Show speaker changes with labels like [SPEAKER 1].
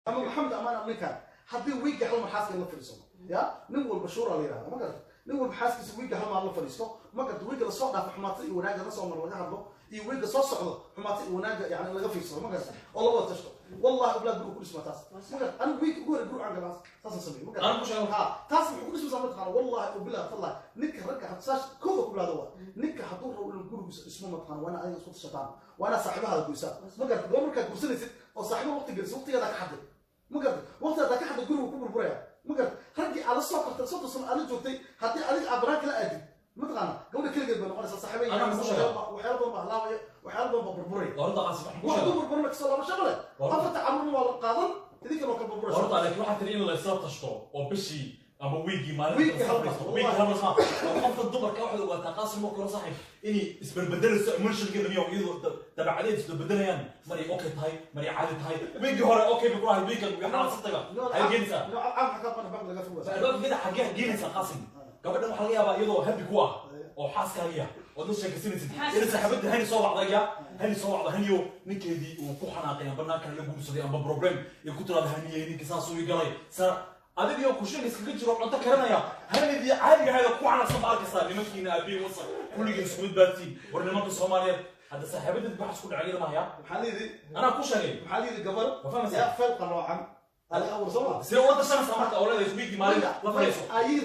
[SPEAKER 1] Ama Maxamed amaan ninkaan haddii wiigga hal mar xaaska la fadhiisano, ya nin walba shuura la yihahda, ma garata? Nin walba xaaskiisa wiigga hal maar la fadhiisto, ma garata? Wiigga lasoo dhaafo xumaato iyo wanaagga la soo maro laga hadlo, iyo wiigga soo socdo xumaato iyo wanaagga yani laga fiirsado, ma garata? Oo la wada tashto. Wallahi oblaad guriga ku dhismaa taas, ma garata? Anigu wiigga ugu hore guri aan galaa saasaan sameeyey, ma garata?
[SPEAKER 2] Anaa ku sheego.
[SPEAKER 1] Ha, taas muxuu ku dhismaysaa, mataqaana? Wallahi ubilah tallahi, ninka ragga saas kooda ku bilaada waa ninka hadduu rabo inuu gurigiisa dhismo, mataqaana, waa inaad adiga isku tashataan, waa inaad saaxiibahaada goysaan, ma garata? Goor markaad gursanaysid oo saaxiibo waqti gelisid, waqtigeeda ka xaday, ma garata? Waqti haddaa ka xaday, gurigu ku burburaya, ma garata? Raggii aad la soo kortay 30 sano aad la joogtay, haddii adiga aad banaan kala aadid, mataqaana, gabadha keligeed bay noqonaysaa. Saaxiiba
[SPEAKER 2] Anaa ku sheega.
[SPEAKER 1] Waxyaalo badan baa halaabaya, waxyaalo badan baa burburaya.
[SPEAKER 2] Waa runta, Qaasim, waxaan ku
[SPEAKER 1] Wax
[SPEAKER 2] sheega.
[SPEAKER 1] ku burburana kasoo laabasho male. Afarta carruurna waa la qaadan, idinkana waa kala burburaysa.
[SPEAKER 2] Horta laakiin waxaa tiri in la isla tashto oo bishii ama wiigii maalin
[SPEAKER 1] Wiigii hal mar.
[SPEAKER 2] Wiigii hal mar smaa. Qofka dumarka waxaad ogaataa, Qaasim, marka hore saaxiib, inay isberbedelayso emotionkeeda iyo iyadoo dabeecadeed isberbedelayaan. Maray okay tahay, maray caadi tahay. Wiigii hore okay bay ku lahayd, wiigan way xanaaqsan taga. Hay geenaysaa.
[SPEAKER 1] Nooca caam xagaa bana baq laga fogaa.
[SPEAKER 2] Albaabkeeda xaggee geenaysaa, Qaasim? Gabadhan waxaa laga yaabaa iyadoo happy ku ah oo xaaskaagiya ood la sheekaysanaysid ina saaxiibada Hani soo wacdaya, Hani soo wacda, Haniyo ninkeedii uu ku xanaaqay amba naagkan la guursaday amba problem iyo ku tiraada: "Haniye, ninkii saasuu ii galay." Sa adigiyo kushiinka iskaga jiro, cunto karinaya, Hanidii caadiga ahayd oo ku xanaaqsan ba arkaysaa. "Nimankiina aabihi wasa, kulligiin isku mid baatiin." War nimanka Soomaaliyeed hadda saaxiibadeed waxaas ku dhacay iyada mahaya.
[SPEAKER 1] Maxaa layidhi?
[SPEAKER 2] Anaa ku sheegay.
[SPEAKER 1] Maxaa layidhi gabar?
[SPEAKER 2] Ma fahmaysaa?
[SPEAKER 1] Yaa feel qaloocan adiga awr soo ma
[SPEAKER 2] Sidee ula tashanaysaa marka oo leedahay wiigii maalin la fadhiiso?
[SPEAKER 1] Ayii.